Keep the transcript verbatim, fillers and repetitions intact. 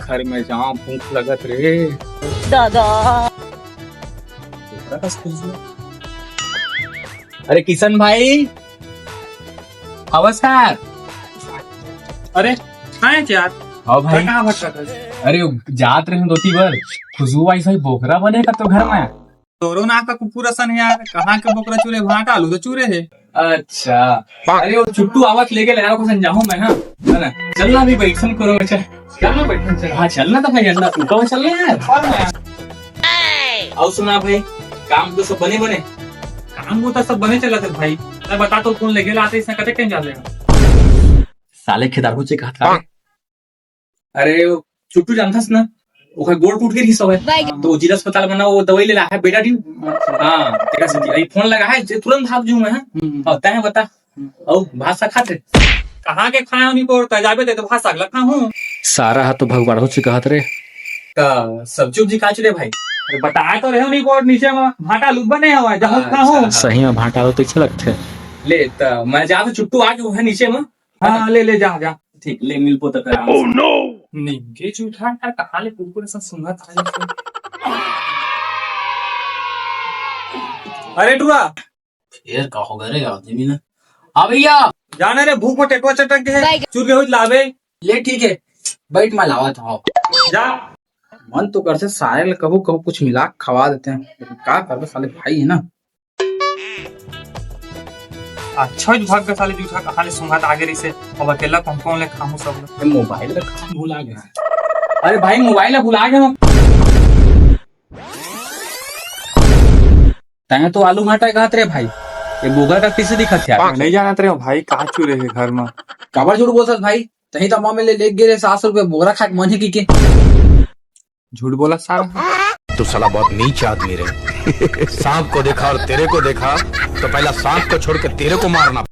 घर में जाओ, भूख लगत रे। दादा। अरे किशन भाई, नमस्कार। अरे, काय यार? हाँ भाई। कहाँ भटकत हस? अरे, जात रहे दोती बर, खुशबू भाई सही बोकरा बने का तो घर में। तोरो ना का कुकुर असन है यार, कहाँ के बोकरा चुरे, भाटा आलू तो चुरे है। अच्छा, अरे वो चुट्टू आवत लेके ले रहा कुछ जाहूँ मैं, हाँ, है ना? चल ना अभी बैठन करो, अच्छा। चल ना बैठन, चल। हाँ, चल ना तो भाई, चल ना, तू कहाँ चल रहा है यार? और सुना भाई, काम तो सब बने बने? काम वो तो सब बने चलत है भाई। मैं बता तो कौन लेके लाते इसने कते कहीं जा लेगा? साले खेदारू से कहा था। अरे वो चुट्टू जानथस ना, ओकर गोड़ टूट के रिहिस हवय। तो जिला अस्पताल म ना वो दवाई ले ला है बेटा ड्यू। हाँ, तेरा से अभी फोन लगा है, जे तुरंत भाग जूं मैं, हाँ। हम्म। और तैं बता, और भात साग खात रे? कहाँ के खाए होनी पोर, तै जाबे ते तो भात साग लखा हूँ। सारा हा तो भगवान हो से कहत रे। का सब्जी उब्जी काच रे भाई? अरे बताए तो रहे होनी पोर नीचे में भाटा लुक बने हवा, जहाँ अच्छा, खा हूँ। अच्छा। सही में भाटा लो तो अच्छा लगते। ले, त मैं जा तो चुट्टू आ जो है नीचे में। हाँ, ले, ले, जा, जा। ठीक, ले, मिलबो त कर। Oh, no! निंगे जूठा यार, कहाँ ले कुकुर असन सूंघत आ जाथे। अरे टुरा। फेर का हो गे रे आदमी ना? हाँ भैया। जाना रे, भूख में टेटवा चटक गे हे। चुर के होई लाबे। ले ठीक है, बैठ मैं लावत हूँ। जा। मन तो करथे सारे ल कहूँ कहूँ कुछ मिला के खवा देते हैं, लेकिन का करबे साले भाई है ना। अच्छा, भाग के साले जूठा कहाँ ले सूंघत आगे रहिसे। अब अकेला कौन कौन ले खामू सब लोग। ये मोबाइल ला कहाँ भुला गे? अरे भाई, मोबाइल ला भुला गे हम। तैं तो आलू भाटा कहत रे भाई, ये बोकरा का पीछे दिखत यार। नहीं जानत रे भाई, कहाँ चुरे है घर में। काबर झूठ बोलत भाई? तही तो मामे ले लेके गे रे सात सौ रुपया बोकरा खा के मन ही की के। झूठ बोला सारा। तू साला बहुत नीच आदमी रे। सांप को देखा और तेरे को देखा, तो पहला सांप को छोड़ के तेरे को मारना।